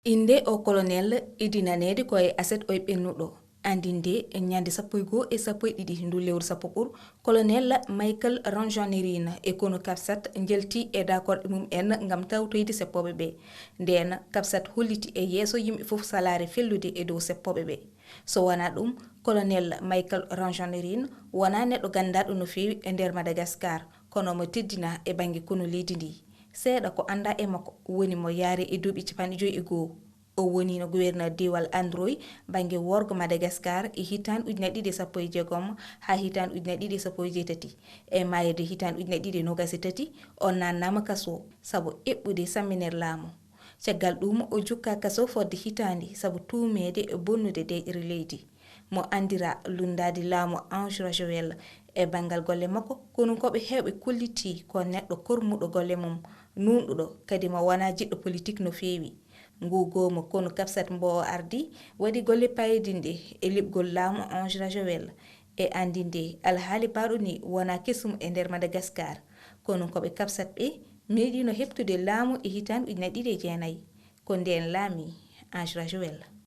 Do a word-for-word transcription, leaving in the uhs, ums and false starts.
Innde o colonel idinaneede ko e aset oy ɓennuɗo. Anndinde ñande sappo e goo e sappo e ɗiɗi ndu lewru sappo ɓur, colonel Michael Ranjanerin e konu CAPSAT njelti e daakorɗe mum en ngam tawtoyde seppooɓe ɓe. Ndeen, CAPSAT holliti e yeeso yimɓe fof salaare fellude e dow seppooɓe ɓe. So wonaa ɗum, colonel Michael Ranjanerin wonaa neɗɗo ganndaaɗo no feewi e nder Madagascar, kono mo teddinaa e bannge konu leydi ndi. Seeɗa ko anndaa e makko woni mo yaare e duuɓi capanɗe joyi e goo. O woniino gouverneur diiwal Androy bannge worgo Madagascar e hitaande ujunere ɗiɗi e sappo e jeegom haa hitaande ujunere ɗiɗi e sappo e jeetati. E maayirde hitaande ujunere ɗiɗi e noogas e tati, o naannaama kaso sabu eɓɓude samminere laamu. Caggal ɗum, o jukkaa kaso fodde hitaande sabu tuumeede e bonnude deeƴre leydi. Mo anndiraa lunndaade laamu Ange Rajowel. E banngal golle makko, konunkooɓe heewɓe kollitii ko neɗɗo kormuɗo golle mum, nuunɗuɗo, kadi mo wonaa jiɗɗo politik no feewi. Ngu goomu konu CAPSAT mbo o ardi waɗi golle paayodinɗe e liɓgol laamu Ange Rajowel. E anndinde, alhaali baaɗo ni wonaa kesum e nder Madagascar. Konunkooɓe CAPSAT ɓe meeɗiino heɓtude laamu e hitaande ujunere ɗiɗi e jeenayi. Ko ndeen laamii Ange Rajowel.